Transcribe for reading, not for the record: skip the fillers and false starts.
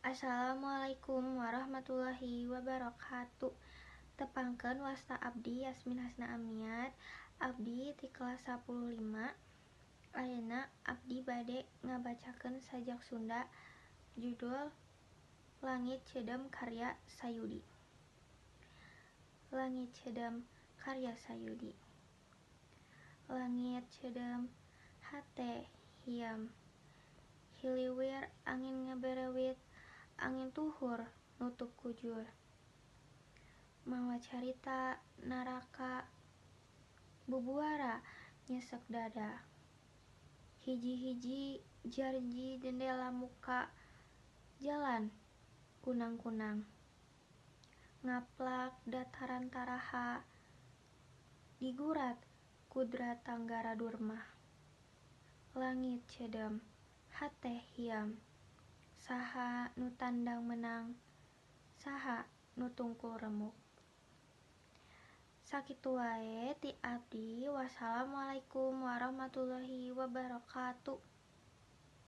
Assalamualaikum warahmatullahi wabarakatuh. Tepangkeun, wasta abdi Yasmin Hasna Amiat. Abdi ti kelas 15. Ayeuna abdi bade ngabacakeun sajak Sunda judul Langit Ceudeum karya Sayudi. Langit Ceudeum karya Sayudi. Langit ceudeum, hate hiem. Hiliwir angin ngaberewit, angin tuhur nutup kujur. Mawa carita naraka, bubuara nyesek dada. Hiji-hiji jarji jendela muka jalan kunang-kunang. Ngaplak dataran taraha, digurat kudrat tanggara durma. Langit ceudeum, hate hiem. Saha nu tandang meunang, saha nu tungkul remuk. Sakitu wae ti abdi. Wassalamualaikum warahmatullahi wabarakatuh.